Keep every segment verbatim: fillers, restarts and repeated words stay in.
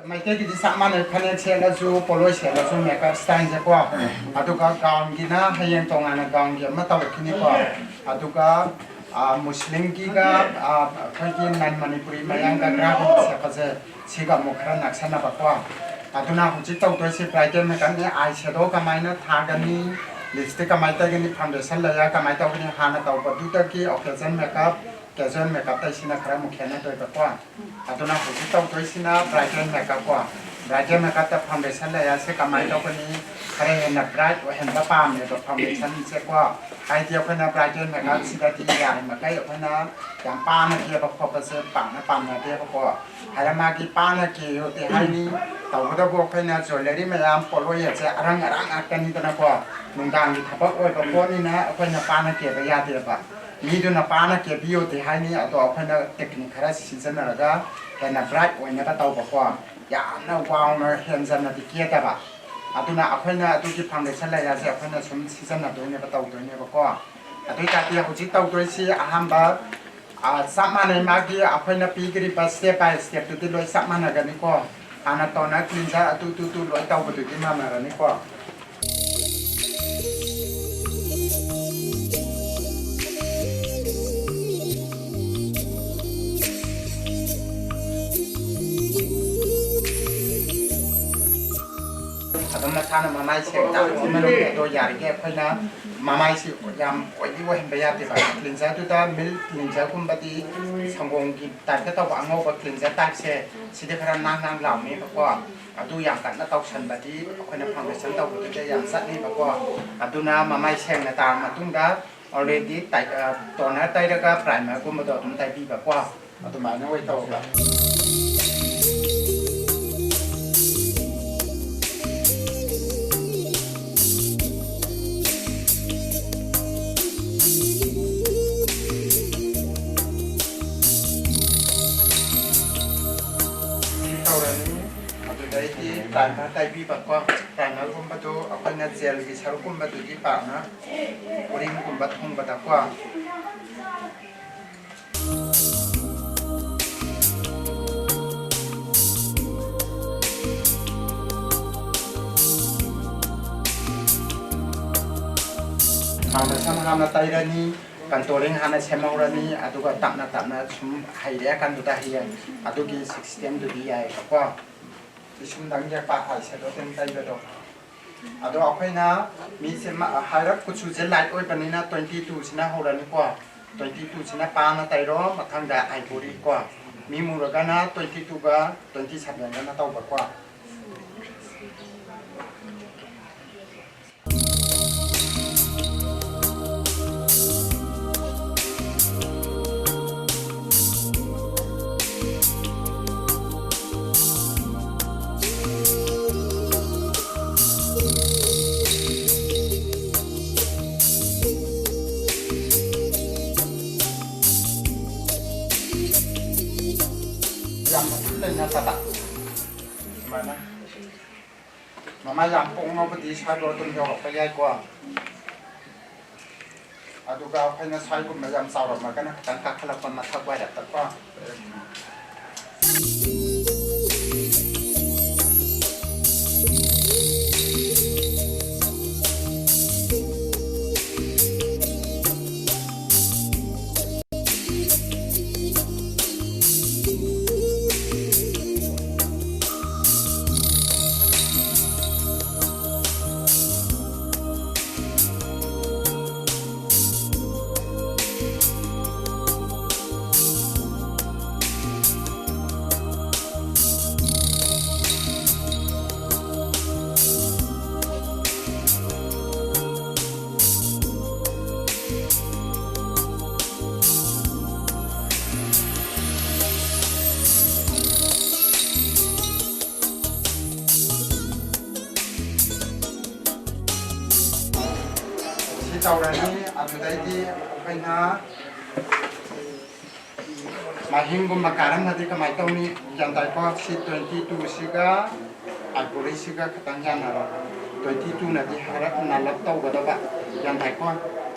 ꯃꯩꯇꯩꯒꯤꯗꯤ ꯆꯞ ꯃꯥꯟꯅꯩ, ꯐꯅꯦꯛ ꯁꯦꯠꯂꯁꯨ, ꯄꯣꯠꯂꯣꯏ ꯁꯦꯠꯂꯁꯨ, ꯃꯦꯀꯞ ꯁ꯭ꯇꯥꯏꯜꯁꯦꯀꯣ꯫ ꯑꯗꯨꯒ ꯒꯥꯎꯟꯒꯤꯅ ꯍꯌꯦꯡ ꯇꯣꯉꯥꯟꯅ ꯒꯥꯎꯟꯒꯤ ꯑꯃ ꯇꯧꯔꯛꯈꯤꯅꯤꯀꯣ꯫ ꯑꯗꯨꯒ, ꯑ, ꯃꯨꯁꯂꯤꯝꯒꯤꯒ, ꯑ, ꯑꯩꯈꯣꯏꯒꯤ ꯅꯟ ꯃꯅꯤꯄꯨꯔꯤ ꯃꯌꯥꯡ ꯒꯒ꯭ꯔꯥꯒꯨꯝꯕ ꯁꯦꯠꯄꯁꯦ, ꯁꯤꯒ ꯑꯃꯨꯛ ꯈꯔ ꯅꯛꯁꯟꯅꯕꯀꯣ꯫ ꯑꯗꯨꯅ ꯍꯧꯖꯤꯛ ꯇꯧꯗꯣꯏꯁꯤ ꯕ꯭ꯔꯥꯏꯗꯦꯜ ꯃꯦꯀꯞꯅꯤ꯫ ꯑꯥꯏ ꯁꯦꯗꯣ ꯀꯃꯥꯏꯅ ꯊꯥꯒꯅꯤ, ꯂꯤꯞꯁꯇꯤꯛ ꯀꯃꯥꯏꯅ ꯇꯩꯒꯅꯤ, ꯐꯥꯎꯟꯗꯦꯁꯟ ꯂꯦꯌꯔ ꯀꯃꯥꯏꯅ ꯇꯧꯒꯅꯤ, ꯍꯥꯟꯅ ꯇꯧꯕꯗꯨꯗꯒꯤ ꯑꯣꯀꯦꯖꯟ ꯃꯦꯀꯞ, ꯀꯦꯖꯨꯋꯦꯜ ꯃꯦꯀꯞꯇꯩꯁꯤꯅ ꯈꯔ ꯑꯃꯨꯛ ꯈꯦꯠꯅꯗꯣꯏꯕꯀꯣ꯫ ꯑꯗꯨꯅ ꯍꯧꯖꯤꯛ ꯇꯧꯗꯣꯏꯁꯤꯅ ꯕ꯭ꯔꯥꯏꯗꯦꯜ ꯃꯦꯀꯞ ꯀꯣ꯫ ꯕ꯭ꯔꯥꯏꯗꯦꯜ ꯃꯦꯀꯞꯇ ꯐꯥꯎꯟꯗꯦꯁꯟ ꯂꯦꯌꯔꯁꯦ ꯀꯃꯥꯏꯅ ꯇꯧꯒꯅꯤ? ꯈꯔ ꯍꯦꯟꯅ ꯕ꯭ꯔꯥꯏꯠ ꯑꯣꯏꯍꯟꯕ ꯄꯥꯝꯃꯦꯕ ꯐꯥꯎꯟꯗꯦꯁꯟꯁꯦꯀꯣ꯫ ꯍꯥꯏꯗꯤ ꯑꯩꯈꯣꯏꯅ ꯕ꯭ꯔꯥꯏꯗꯦꯜ ꯃꯦꯀꯞꯁꯤꯗꯗꯤ ꯌꯥꯔꯤꯃꯈꯩ ꯑꯩꯈꯣꯏꯅ ꯌꯥꯝ ꯄꯥꯅ ꯀꯦꯕ ꯈꯣꯠꯄꯁꯦ ꯄꯥꯝꯅ ꯄꯥꯝꯅꯗꯦꯕꯀꯣ꯫ ꯍꯥꯏꯔ ꯃꯥꯒꯤ ꯄꯥꯅ ꯀꯦꯌꯨꯗꯤ ꯍꯥꯏꯅꯤ, ꯇꯧꯕꯇꯕꯨ ꯑꯩꯈꯣꯏꯅ ꯖ꯭ꯋꯦꯂꯔꯤ ꯃꯌꯥꯝ, ꯄꯣꯠꯂꯣꯏ ꯑꯁꯦ ꯑꯔꯪ ꯑꯔꯥꯛ ꯉꯥꯛꯇꯅꯤꯗꯅꯀꯣ꯫ ꯅꯨꯡꯗꯥꯡꯒꯤ ꯊꯕꯛ ꯑꯣꯏꯕ ꯄꯣꯠꯅꯤꯅ ꯑꯩꯈꯣꯏꯅ ꯄꯥꯅ ꯀꯦꯕ ꯌꯥꯗꯦꯕ꯫ ꯃꯤꯗꯨꯅ ꯄꯥꯅ ꯀꯦꯕꯤꯌꯨꯗꯤ ꯍꯥꯏꯅꯤ, ꯑꯗꯣ ꯑꯩꯈꯣꯏꯅ ꯇꯦꯛꯅꯤꯛ ꯈꯔ ꯁꯤꯖꯤꯟꯅꯔꯒ ꯍꯦꯟꯅ ꯕ꯭ꯔꯥꯏꯠ ꯑꯣꯏꯅꯕ ꯇꯧꯕꯀꯣ꯫ ꯌꯥꯝꯅ ꯋꯥꯎꯅ ꯍꯦꯟꯖꯟꯅꯗꯤ ꯀꯦꯗꯕ꯫ ꯑꯗꯨꯅ ꯑꯩꯈꯣꯏꯅ ꯑꯗꯨꯒꯤ ꯐꯥꯎꯟꯗꯦꯁꯟ ꯂꯦꯌꯔꯁꯦ ꯑꯩꯈꯣꯏꯅ ꯁꯨꯝ ꯁꯤꯖꯤꯟꯅꯗꯣꯏꯅꯦꯕ, ꯇꯧꯗꯣꯏꯅꯦꯕꯀꯣ꯫ ꯑꯗꯨ ꯑꯣꯏ ꯇꯥꯔꯗꯤ ꯍꯧꯖꯤꯛ ꯇꯧꯗꯣꯏꯁꯤ ꯑꯍꯥꯟꯕ, ꯑ, ꯆꯞ ꯃꯥꯟꯅꯩ, ꯃꯥꯒꯤ ꯑꯩꯈꯣꯏꯅ ꯄꯤꯈ꯭ꯔꯤꯕ ꯁ꯭ꯇꯦꯞ ꯕꯥꯏ ꯁ꯭ꯇꯦꯞꯇꯨꯗꯤ ꯂꯣꯏ ꯆꯞ ꯃꯥꯟꯅꯒꯅꯤꯀꯣ꯫ ꯍꯥꯟꯅ ꯇꯣꯅꯔ, ꯀ꯭ꯂꯤꯟꯖꯔ, ꯑꯗꯨ, ꯑꯗꯨ, ꯑꯗꯨ ꯂꯣꯏ ꯇꯧꯕꯗꯨꯗꯤ ꯃꯥꯟꯅꯔꯅꯤꯀꯣ꯫ ꯑꯗꯨꯝ ꯅꯁꯥꯅ ꯃꯃꯥꯏ ꯁꯦꯡ ꯇꯥꯛꯄ ꯑꯃ ꯂꯧꯋꯤ꯫ ꯑꯗꯣ ꯌꯥꯔꯤꯈꯩ ꯑꯩꯈꯣꯏꯅ ꯃꯃꯥꯏꯁꯤ ꯌꯥꯝ ꯑꯣꯏꯂꯤ ꯑꯣꯏꯍꯟꯕ ꯌꯥꯗꯦꯕ꯫ ꯀ꯭ꯂꯤꯟꯖꯔꯗꯨꯗ ꯃꯤꯜꯛ ꯀ꯭ꯂꯤꯟꯖꯔꯒꯨꯝꯕꯗꯤ, ꯁꯪꯒꯣꯝꯒꯤ ꯇꯥꯏꯞꯇ ꯇꯧꯕ ꯑꯉꯧꯕ ꯀ꯭ꯂꯤꯟꯖꯔ ꯇꯥꯏꯞꯁꯦ, ꯁꯤꯗꯤ ꯈꯔ ꯅꯥꯡ ꯅꯥꯡ ꯂꯥꯎꯅꯦꯕꯀꯣ꯫ ꯑꯗꯨ ꯌꯥꯝ ꯀꯟꯅ ꯇꯧꯁꯟꯕꯗꯤ ꯑꯩꯈꯣꯏꯅ ꯐꯥꯎꯟꯗꯦꯁꯟ ꯇꯧꯕꯗꯨꯗ ꯌꯥꯝ ꯆꯠꯅꯦꯕꯀꯣ꯫ ꯑꯗꯨꯅ ꯃꯃꯥꯏ ꯁꯦꯡꯅ ꯇꯥꯔ ꯃꯇꯨꯡꯗ already ꯇꯥꯏ-, ꯑ, ꯇꯣꯅꯔ ꯇꯩꯔꯒ ꯄ꯭ꯔꯥꯏꯃꯔꯒꯨꯝꯕꯗꯣ ꯑꯗꯨꯝ ꯇꯩꯕꯤꯕꯀꯣ꯫ ꯑꯗꯨꯃꯥꯏꯅ ꯑꯣꯏ ꯇꯧꯕ꯫ ꯁꯤ ꯇꯧꯔꯅꯤ꯫ ꯑꯗꯨꯗꯩꯗꯤ ꯄ꯭ꯔꯥꯏꯃꯔ ꯇꯩꯕꯤꯕꯀꯣ꯫ ꯄ꯭ꯔꯥꯏꯃꯔꯒꯨꯝꯕꯗꯨ ꯑꯩꯈꯣꯏꯅ ꯖꯦꯜꯒꯤ ꯁꯔꯨꯛꯀꯨꯝꯕꯗꯨꯗꯤ ꯄꯥꯛꯅ ꯎꯔꯤꯡꯒꯨꯝꯕ ꯊꯨꯡꯕꯗꯀꯣ꯫ Foundation ꯍꯥꯟꯅ ꯇꯩꯔꯅꯤ, contouring ꯍꯥꯟꯅ ꯁꯦꯝꯍꯧꯔꯅꯤ, ꯑꯗꯨꯒ ꯇꯞꯅ ꯇꯞꯅ ꯁꯨꯝ ꯍꯩꯔꯛꯑꯀꯥꯟꯗꯨꯗ ꯍꯌꯦꯡ ꯑꯗꯨꯒꯤ system ꯗꯨꯗꯤ ꯌꯥꯏꯌꯦꯕꯀꯣ꯫ ꯄꯤꯁꯨꯝꯗꯪ ꯌꯦꯛꯄ eye shadow ꯇꯪ ꯇꯩꯕꯗꯣ꯫ ꯑꯗꯣ ꯑꯩꯈꯣꯏꯅ ꯃꯤꯁꯦ ꯃ-, ꯍꯥꯏꯔꯞ ꯀꯨꯆꯨꯁꯦ light ꯑꯣꯏꯕꯅꯤꯅ twenty two ꯁꯤꯅ ꯍꯧꯔꯅꯤꯀꯣ꯫ Twenty two ꯁꯤꯅ ꯄꯥꯅ ꯇꯩꯔꯣ, ꯃꯊꯪꯗ ivory ꯀꯣ꯫ ꯃꯤ ꯃꯨꯔꯒꯅ twenty two ꯒ twenty seven ꯒꯅ ꯇꯧꯕꯀꯣ꯫ ꯌꯥꯝ ꯃꯊꯨꯟ ꯂꯩꯅ ꯇꯥꯕ꯫ ꯁꯨꯃꯥꯏꯅ꯫ ꯃꯃꯥꯏ ꯌꯥꯝ ꯄꯣꯛꯅꯕꯗꯤ ꯁ꯭ꯋꯥꯏꯐꯥꯎ ꯑꯗꯨꯝ ꯌꯧꯔꯛꯄ ꯌꯥꯏꯀꯣ꯫ ꯑꯗꯨꯒ ꯑꯩꯈꯣꯏꯅ ꯁ꯭ꯋꯥꯏꯒꯨꯝꯕ ꯌꯥꯝ ꯆꯥꯎꯔꯝꯃꯒꯅ ꯈꯤꯇꯪ ꯀꯥꯈꯠꯂꯛꯄ ꯃꯊꯛ ꯋꯥꯏꯔꯞꯇꯀꯣ꯫ ꯁꯤ ꯇꯧꯔꯅꯤ꯫ ꯑꯗꯨꯗꯩꯗꯤ ꯑꯩꯈꯣꯏꯅ ꯃꯍꯤꯡꯒꯨꯝꯕ ꯀꯥꯔꯝꯃꯗꯤ ꯀꯃꯥꯏꯅ ꯇꯧꯅꯤ? ꯒ꯭ꯌꯥꯟ ꯇꯥꯏꯀꯣ? ꯁꯤ twenty two ꯁꯤꯒ ivory ꯁꯤꯒ ꯈꯤꯇꯪ ꯌꯥꯟꯅꯔꯣ꯫ Twenty two ꯅꯗꯤ ꯍꯥꯏꯔꯞ ꯅꯥꯜꯂꯞ ꯇꯧꯒꯗꯕ꯫ ꯒ꯭ꯌꯥꯟ ꯇꯥꯏꯀꯣ?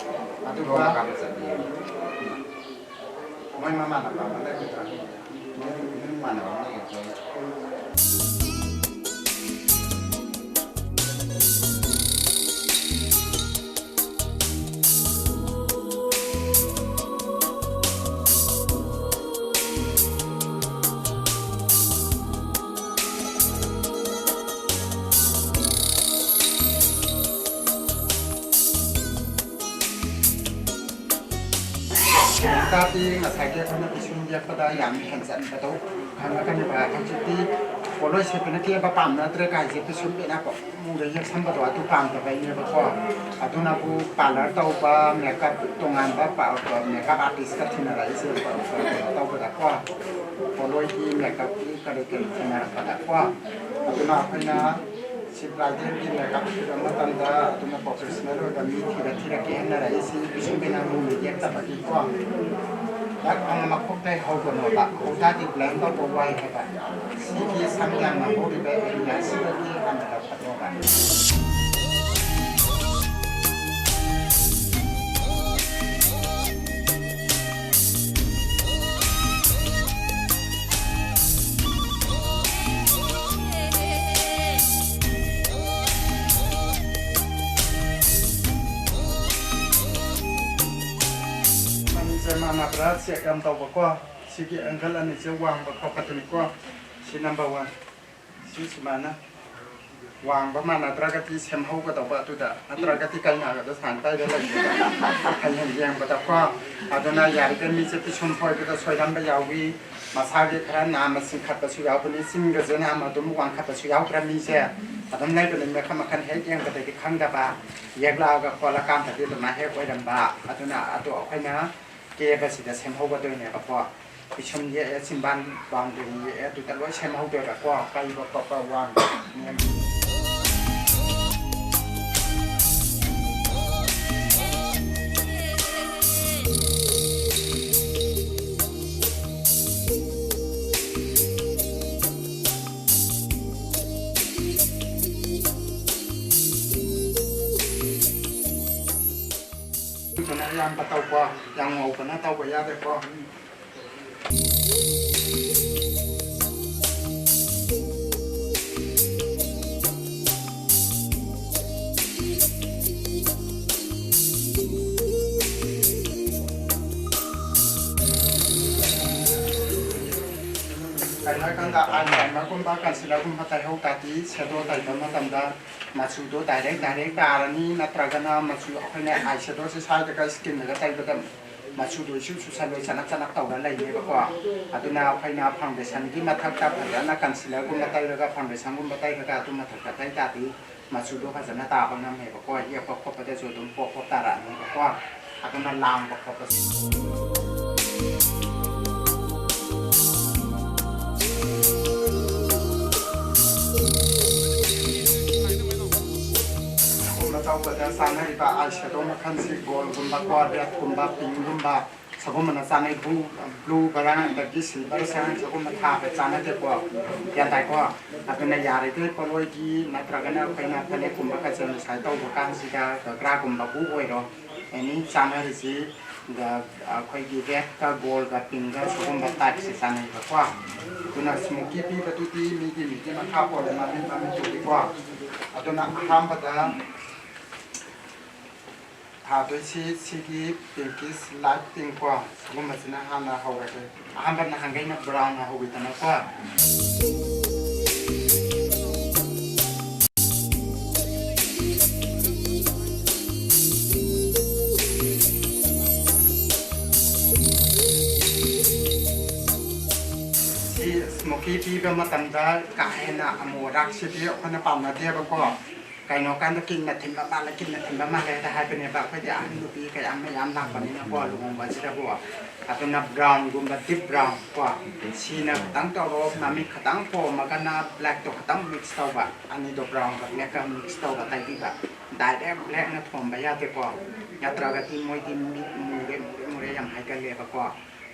ꯑꯗꯨꯒ ꯃꯣꯏ ꯃꯃꯥꯟꯅꯕ ꯑꯃ ꯂꯩꯒꯗ꯭ꯔꯥ? ꯃꯣꯏ ꯃꯃꯥꯟꯅꯕ ꯑꯃ ꯂꯩꯒꯗ꯭ꯔꯥ? ꯆꯥꯗꯤ ꯉꯁꯥꯏꯒꯤ ꯑꯩꯈꯣꯏꯅ ꯄꯤꯁꯨꯝ ꯌꯦꯛꯄꯗ ꯌꯥꯝ ꯍꯦꯟꯖꯟꯕꯗꯣ ꯈꯪꯉꯛꯀꯅꯦꯕ꯫ ꯍꯧꯖꯤꯛꯇꯤ ꯄꯣꯠꯂꯣꯏ ꯁꯦꯠꯄꯅ ꯀꯦꯕ ꯄꯥꯝꯅꯗ꯭ꯔꯦ ꯀꯥꯏꯁꯦ, ꯄꯤꯁꯨꯝ ꯄꯦꯅ ꯄꯣꯛꯃꯨꯗ ꯌꯦꯛꯁꯟꯕꯗꯣ ꯑꯗꯨ ꯄꯥꯝꯗꯕꯩꯅꯦꯕꯀꯣ꯫ ꯑꯗꯨꯅꯕꯨ ꯄꯥꯔꯂꯔ ꯇꯧꯕ, ꯃꯦꯀꯞ ꯇꯣꯉꯥꯟꯕ ꯄ-, ꯄ-, ꯃꯦꯀꯞ ꯑꯥꯔꯇꯤꯁꯀ ꯊꯤꯅꯔꯛꯏꯁꯦ, ꯄ-, ꯄ-, ꯀꯩꯅꯣ ꯇꯧꯕꯗꯀꯣ, ꯄꯣꯠꯂꯣꯏꯒꯤ ꯃꯦꯀꯞꯀꯤ ꯀꯔꯤ ꯀꯔꯤ ꯊꯤꯅꯔꯛꯄꯗꯀꯣ꯫ ꯑꯗꯨꯅ ꯑꯩꯈꯣꯏꯅ ꯁꯤ ꯕ꯭ꯔꯥꯏꯗꯦꯜꯒꯤ ꯃꯦꯀꯞ ꯊꯤꯕ ꯃꯇꯝꯗ ꯑꯗꯨꯅ ꯄ꯭ꯔꯣꯐꯦꯁꯅꯦꯜ ꯑꯣꯏꯕ ꯃꯤ ꯊꯤꯔ ꯊꯤꯔ ꯀꯦꯍꯟꯅꯔꯛꯏꯁꯤ ꯄꯤꯁꯨꯝ ꯄꯦꯅ ꯃꯨꯅ ꯌꯦꯛꯇꯕꯒꯤꯀꯣ꯫ ꯗꯥꯛ ꯑꯃ ꯃꯈꯣꯛꯇꯩ ꯍꯧꯒꯅꯣꯕ, ꯍꯧꯇꯥꯗꯤ ꯕ꯭ꯂꯦꯟ ꯇꯧꯕ ꯋꯥꯏ ꯍꯥꯏꯕ꯫ ꯁꯤꯒꯤ ꯁꯝ ꯌꯥꯝꯅ ꯍꯧꯔꯤꯕ ꯑꯦꯔꯤꯌꯥꯁꯤꯗꯒꯤ ꯍꯥꯟꯅ ꯂꯧꯈꯠꯂꯣꯕ꯫ ꯑꯅꯤꯁꯦ ꯃꯥꯟꯅꯕ꯭ꯔꯥ ꯆꯦꯛ ꯌꯥꯝ ꯇꯧꯕꯀꯣ꯫ ꯁꯤꯒꯤ ꯑꯦꯡꯒꯜ ꯑꯅꯤꯁꯦ ꯋꯥꯡꯕ ꯈꯣꯠꯄꯗꯨꯅꯤꯀꯣ꯫ ꯁꯤ ꯅꯝꯕꯔ ꯋꯥꯟ꯫ ꯁꯤ ꯁꯨꯃꯥꯏꯅ ꯋꯥꯡꯕ ꯃꯥꯟꯅꯗ꯭ꯔꯒꯗꯤ ꯁꯦꯝꯍꯧꯒꯗꯧꯕ, ꯑꯗꯨꯗ ꯅꯠꯇ꯭ꯔꯒꯗꯤ ꯀꯩꯅꯥꯒꯗꯣ ꯁꯨꯃꯥꯏꯅ ꯄꯥꯏꯔ ꯂꯩꯕꯗ ꯍꯌꯦꯡ ꯌꯦꯡꯕꯗꯀꯣ꯫ ꯑꯗꯨꯅ ꯌꯥꯔꯤꯈꯩ ꯃꯤꯁꯦ ꯄꯤꯁꯨꯝ ꯐꯣꯏꯕꯗ ꯁꯣꯏꯔꯝꯕ ꯌꯥꯎꯏ, ꯃꯁꯥꯒꯤ ꯈꯔ ꯅꯥꯝꯃ ꯆꯤꯡꯈꯠꯄꯁꯨ ꯌꯥꯎꯕꯅꯤ, ꯆꯤꯟꯒꯁꯦ ꯅꯥꯝꯃ ꯑꯗꯨꯝ ꯋꯥꯡꯈꯠꯄꯁꯨ ꯌꯥꯎꯗ꯭ꯔꯥ ꯃꯤꯁꯦ꯫ ꯑꯗꯨꯝ ꯂꯩꯕꯅꯤ ꯃꯈꯜ ꯃꯈꯜ, ꯍꯦꯛ ꯌꯦꯡꯕꯗꯒꯤ ꯈꯪꯗꯕ, ꯌꯦꯛꯂꯛꯑꯒ ꯈꯣꯠꯂꯀꯥꯟꯗꯗꯤ ꯑꯗꯨꯃꯥꯏꯅ ꯍꯦꯛ ꯑꯣꯏꯔꯝꯕ꯫ ꯑꯗꯨꯅ ꯑꯗꯣ ꯑꯩꯈꯣꯏꯅ ꯀꯦꯕꯁꯤꯗ ꯁꯦꯝꯍꯧꯒꯗꯣꯏꯅꯦꯕꯀꯣ꯫ ꯄꯤꯁꯨꯝ ꯌꯦꯛꯑꯦ, ꯆꯤꯝꯕꯥꯟ ꯕꯥꯎꯟꯗꯔꯤ ꯌꯦꯛꯑꯦ, ꯑꯗꯨꯗ ꯂꯣꯏ ꯁꯦꯝꯍꯧꯗꯣꯏꯕꯀꯣ꯫ ꯀꯩꯕ ꯈꯣꯠꯄ ꯋꯥꯡꯕ ꯅꯦꯝꯕ꯫ ꯑꯗꯨꯅ ꯑꯌꯥꯝꯕ ꯇꯧꯕ, ꯌꯥꯝ ꯉꯧꯕꯅ ꯇꯧꯕ ꯌꯥꯗꯦꯀꯣ꯫ ꯀꯩꯅꯣ ꯍꯥꯏꯀꯥꯟꯗ ꯑꯥꯏꯂꯥꯏꯅꯔꯒꯨꯝꯕ, ꯀꯟꯁꯤꯂꯔꯒꯨꯝꯕ ꯇꯩꯍꯧ ꯇꯥꯔꯗꯤ ꯁꯦꯗꯣ ꯇꯩꯕ ꯃꯇꯝꯗ ꯃꯆꯨꯗꯣ ꯗꯥꯏꯔꯦꯛ ꯗꯥꯏꯔꯦꯛ ꯇꯥꯔꯅꯤ, ꯅꯠꯇ꯭ꯔꯒꯅ ꯃꯆꯨ ꯑꯩꯈꯣꯏꯅ ꯑꯥꯏ ꯁꯦꯗꯣꯁꯦ ꯁ꯭ꯋꯥꯏꯗꯒ ꯁ꯭ꯀꯤꯟꯗꯒ ꯇꯩꯕꯗ ꯃꯆꯨꯗꯣ ꯏꯁꯨ ꯁꯨꯁꯜꯂꯣꯏ, ꯆꯅꯞ ꯆꯅꯞ ꯇꯧꯔ ꯂꯩꯅꯦꯕꯀꯣ꯫ ꯑꯗꯨꯅ ꯑꯩꯈꯣꯏꯅ ꯐꯥꯎꯟꯗꯦꯁꯟꯒꯤ ꯃꯊꯛꯇ ꯐꯖꯅ ꯀꯟꯁꯤꯂꯔꯒꯨꯝꯕ ꯇꯩꯔꯒ, ꯐꯥꯎꯟꯗꯦꯁꯟꯒꯨꯝꯕ ꯇꯩꯔꯒ, ꯑꯗꯨ ꯃꯊꯛꯇ ꯇꯩ ꯇꯥꯔꯗꯤ ꯃꯆꯨꯗꯣ ꯐꯖꯅ ꯇꯥꯕ ꯉꯝꯃꯦꯕꯀꯣ꯫ ꯌꯦꯛꯄ ꯈꯣꯠꯄꯗꯁꯨ ꯑꯗꯨꯝ ꯄꯣꯞ ꯄꯣꯞ ꯇꯥꯔꯛꯑꯅꯦꯕꯀꯣ꯫ ꯑꯗꯨꯅ ꯂꯥꯡꯕ ꯈꯣꯠꯄꯁꯦ꯫ ꯁ꯭ꯀꯨꯜꯗ ꯇꯧꯕꯗ ꯆꯥꯅꯔꯤꯕ ꯑꯥꯏ ꯁꯦꯗꯣ ꯃꯈꯜꯁꯤ ꯒꯣꯜꯒꯨꯝꯕꯀꯣ, ꯔꯦꯗꯀꯨꯝꯕ, ꯄꯤꯡꯒꯨꯝꯕ, ꯁꯒꯨꯝꯕꯅ ꯆꯥꯅꯩ꯫ ꯕ꯭ꯂꯨ, ꯕ꯭ꯂꯨ ꯕꯔꯥꯡ ꯑꯗꯒꯤ ꯁꯤꯜꯚꯔ ꯁꯔꯥꯡ ꯁꯒꯨꯝꯕ ꯊꯥꯕ ꯆꯥꯅꯗꯦꯀꯣ꯫ ꯒ꯭ꯌꯥꯟ ꯇꯥꯏꯀꯣ? ꯑꯗꯨꯅ ꯌꯥꯔꯤꯈꯩ ꯄꯣꯠꯂꯣꯏꯒꯤ ꯅꯠꯇ꯭ꯔꯒꯅ ꯑꯩꯈꯣꯏꯅ ꯐꯅꯦꯛꯀꯨꯝꯕ ꯀꯆꯟ ꯁꯥꯏ ꯇꯧꯕ ꯀꯥꯟꯁꯤꯗ ꯒꯒ꯭ꯔꯥꯒꯨꯝꯕꯕꯨ ꯑꯣꯏꯔꯣ, ꯑꯦꯅꯤ ꯆꯥꯅꯔꯤꯁꯤ ꯒ-, ꯑꯩꯈꯣꯏꯒꯤ ꯔꯦꯗꯀ ꯒꯣꯜꯒ ꯄꯤꯡꯒ ꯁꯒꯨꯝꯕ ꯇꯥꯏꯞꯁꯦ ꯆꯥꯅꯩꯕꯀꯣ꯫ ꯑꯗꯨꯅ ꯁ꯭ꯃꯣꯀꯤ ꯄꯤꯕꯗꯨꯗꯤ ꯃꯤꯒꯤ ꯃꯤꯒꯤ ꯃꯈꯥ ꯄꯣꯜꯂꯦ, ꯃꯃꯤꯡ ꯃꯃꯤꯡꯗꯨꯒꯤꯀꯣ꯫ ꯑꯗꯨꯅ ꯑꯍꯥꯟꯕꯗ ꯊꯥꯗꯣꯏꯁꯤ ꯁꯤꯒꯤ ꯄꯤꯡꯀꯤꯁ ꯂꯥꯏꯠ ꯄꯤꯡ ꯀꯣ, ꯁꯤꯒꯨꯝꯕꯁꯤꯅ ꯍꯥꯟꯅ ꯍꯧꯔꯒꯦ꯫ ꯑꯍꯥꯟꯕ ꯅꯍꯥꯟꯈꯩꯅ ꯕ꯭ꯔꯥꯎꯟꯅ ꯍꯧꯋꯤꯗꯅꯀꯣ꯫ ꯁꯤ ꯁ꯭ꯃꯣꯀꯤ ꯄꯤꯕ ꯃꯇꯝꯗ ꯀꯥ ꯍꯦꯟꯅ ꯑꯃꯨ ꯑꯔꯥꯛꯁꯤꯗꯤ ꯑꯩꯈꯣꯏꯅ ꯄꯥꯝꯅꯗꯦꯕꯀꯣ꯫ ꯀꯩꯅꯣ ꯀꯥꯟꯗ ꯀꯤꯡꯅ ꯊꯤꯟꯕ ꯃꯥꯜꯂꯦ, ꯀꯤꯡꯅ ꯊꯤꯟꯕ ꯃꯥꯜꯂꯦ ꯍꯦꯛꯇ ꯍꯥꯏꯕꯅꯦꯕ꯫ ꯑꯩꯈꯣꯏꯗꯤ ꯑꯍꯟ ꯅꯨꯄꯤ ꯀꯌꯥ ꯃꯌꯥꯝ ꯂꯥꯛꯄꯅꯤꯅꯀꯣ, ꯂꯨꯍꯣꯡꯕꯁꯤꯗꯕꯨ꯫ ꯑꯗꯨꯅ ꯕ꯭ꯔꯥꯎꯟꯒꯨꯝꯕ, ꯗꯤꯞ ꯕ꯭ꯔꯥꯎꯟ ꯀꯣ, ꯁꯤꯅ ꯈꯤꯇꯪ ꯇꯧꯔꯣ, ꯃꯃꯤꯠ ꯈꯤꯇꯪ ꯄꯣꯝꯃꯒꯅ ꯕ꯭ꯂꯦꯛꯇꯣ ꯈꯤꯇꯪ ꯃꯤꯛꯁ ꯇꯧꯕ, ꯑꯅꯤꯗꯣ ꯕ꯭ꯔꯥꯎꯟꯒ ꯕ꯭ꯂꯦꯛꯀ ꯃꯤꯛꯁ ꯇꯧꯔꯒ ꯇꯩꯕꯤꯕ꯫ ꯗꯥꯏꯔꯦꯛ ꯕ꯭ꯂꯦꯛꯅ ꯊꯣꯝꯕ ꯌꯥꯗꯦꯀꯣ, ꯅꯠꯇ꯭ꯔꯒꯗꯤ ꯃꯣꯏꯗꯤ ꯃꯤꯠ ꯃꯨꯔꯦ, ꯃꯨꯔꯦ, ꯃꯨꯔꯦ ꯌꯥꯝ ꯍꯥꯏꯒꯜꯂꯦꯕꯀꯣ꯫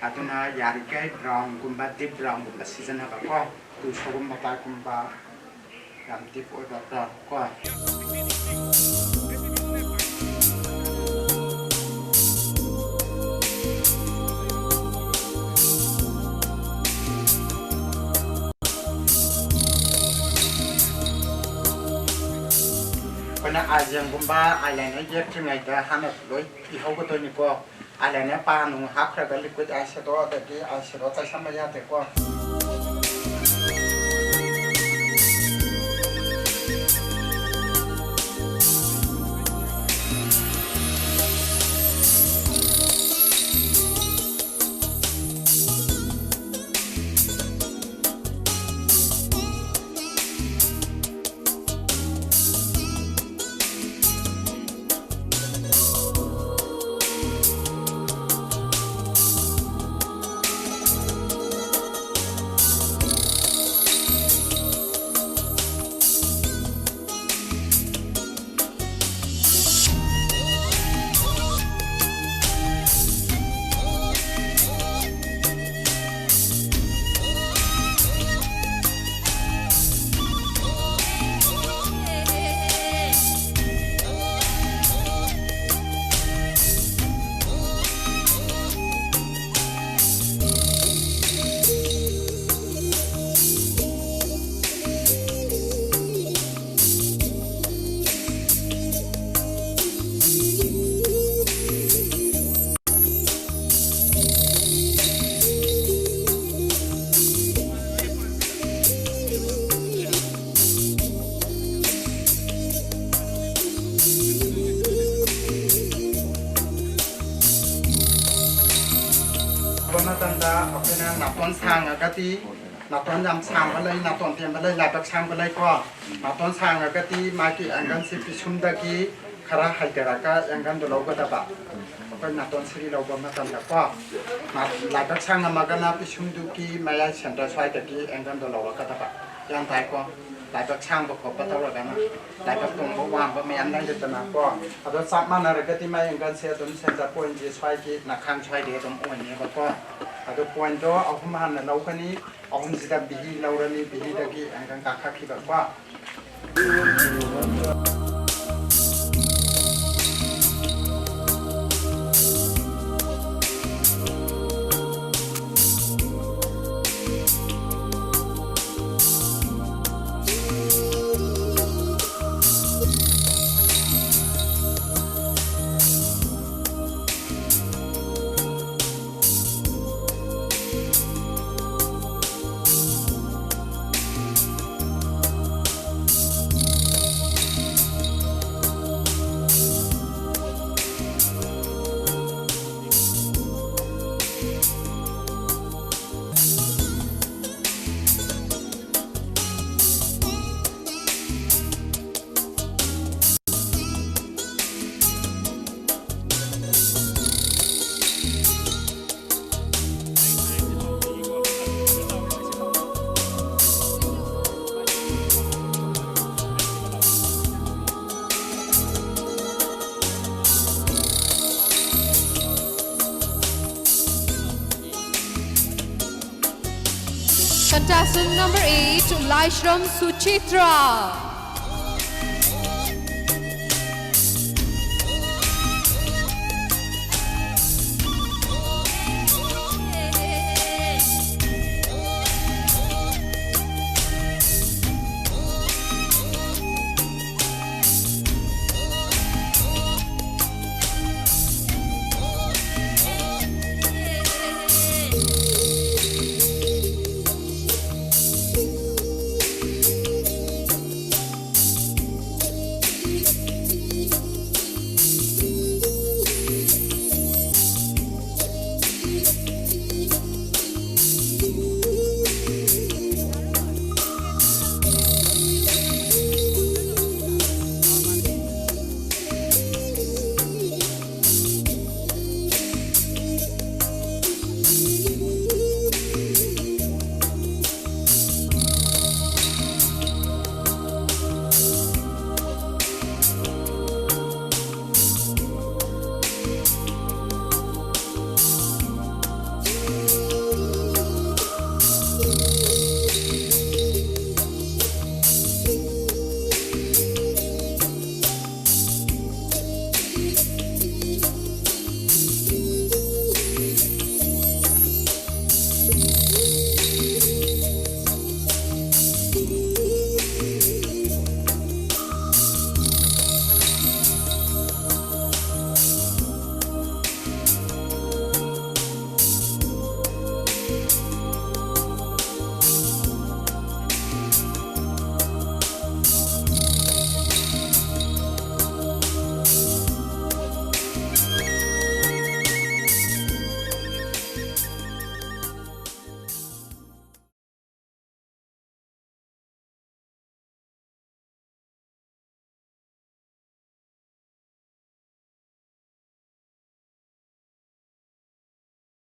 ꯑꯗꯨꯅ ꯌꯥꯔꯤꯈꯩ ꯕ꯭ꯔꯥꯎꯟꯒꯨꯝꯕ, ꯗꯤꯞ ꯕ꯭ꯔꯥꯎꯟꯒꯨꯝꯕ ꯁꯤꯖꯤꯟꯅꯕꯀꯣ, ꯇꯨ ꯁꯒꯨꯝ ꯃꯇꯥꯏꯒꯨꯝꯕ, ꯌꯥꯝ ꯗꯤꯞ ꯑꯣꯏꯕ ꯕ꯭ꯔꯥꯎꯟ ꯀꯣ꯫ ꯑꯩꯈꯣꯏꯅ ꯑꯥꯏꯂꯦꯟꯒꯨꯝꯕ, ꯑꯥꯏꯂꯥꯏꯅꯔ ꯌꯦꯛꯇ꯭ꯔꯤꯉꯩꯗ ꯍꯥꯟꯅ ꯂꯣꯏ ꯄꯤꯍꯧꯒꯗꯣꯏꯅꯤꯀꯣ꯫ ꯑꯥꯏꯂꯥꯏꯅꯔ ꯄꯥ ꯅꯨꯡ ꯍꯥꯞꯈ꯭ꯔꯒ ꯂꯤꯀ꯭ꯋꯤꯠ ꯑꯥꯏ ꯁꯦꯗꯣ ꯑꯗꯒꯤ ꯑꯥꯏ ꯁꯦꯗꯣ ꯇꯩꯁꯟꯕ ꯌꯥꯗꯦꯀꯣ꯫ ꯅꯥꯇꯣꯟ ꯁꯥꯡꯉꯒꯗꯤ, ꯅꯥꯇꯣꯟ ꯌꯥꯝ ꯁꯥꯡꯕ ꯂꯩ, ꯅꯥꯇꯣꯟ ꯇꯦꯟꯕ ꯂꯩ, ꯂꯥꯏꯕꯛ ꯁꯥꯡꯕ ꯂꯩꯀꯣ꯫ ꯅꯥꯇꯣꯟ ꯁꯥꯡꯉꯒꯗꯤ ꯃꯥꯒꯤ ꯑꯦꯡꯒꯜꯁꯤ ꯄꯤꯁꯨꯝꯗꯒꯤ ꯈꯔ ꯍꯥꯏꯊꯔꯒ ꯑꯦꯡꯒꯜꯗꯣ ꯂꯧꯒꯗꯕ꯫ ꯑꯩꯈꯣꯏ ꯅꯥꯇꯣꯟ ꯁꯤꯔꯤ ꯂꯧꯕ ꯃꯇꯝꯗꯀꯣ, ꯂꯥꯏꯕꯛ ꯁꯥꯡꯉꯝꯃꯒꯅ ꯄꯤꯁꯨꯝꯗꯨꯒꯤ ꯃꯌꯥꯏ ꯁꯦꯟꯇꯔ ꯁ꯭ꯋꯥꯏꯗꯒꯤ ꯑꯦꯡꯒꯜꯗꯣ ꯂꯧꯔꯛꯀꯗꯕ꯫ ꯒ꯭ꯌꯥꯟ ꯇꯥꯏꯀꯣ? ꯂꯥꯏꯕꯛ ꯁꯥꯡꯕ ꯈꯣꯠꯄ ꯇꯧꯔꯒꯅ ꯂꯥꯏꯕꯛ ꯇꯣꯡꯕ ꯋꯥꯡꯕ ꯃꯌꯥꯝ ꯂꯩꯔꯦꯗꯅꯀꯣ꯫ ꯑꯗꯣ ꯆꯞ ꯃꯥꯟꯅꯔꯒꯗꯤ ꯃꯥꯏ ꯑꯦꯡꯒꯜꯁꯦ ꯑꯗꯨꯝ ꯁꯦꯟꯇꯔ ꯄꯣꯏꯟꯁꯦ ꯁ꯭ꯋꯥꯏꯒꯤ ꯅꯈꯥꯡ ꯁ꯭ꯋꯥꯏꯗꯩ ꯑꯗꯨꯝ ꯑꯣꯏꯅꯦꯕꯀꯣ꯫ ꯑꯗꯣ ꯄꯣꯏꯟꯗꯣ ꯑꯍꯨꯝ ꯍꯥꯟꯅ ꯂꯧꯒꯅꯤ, ꯑꯍꯨꯝꯁꯤꯗ ꯕꯤꯍꯤ ꯂꯧꯔꯅꯤ, ꯕꯤꯍꯤꯗꯒꯤ angle ꯀꯥꯈꯠꯈꯤꯕꯀꯣ꯫ Contestant number eight, Laishram Suchitra.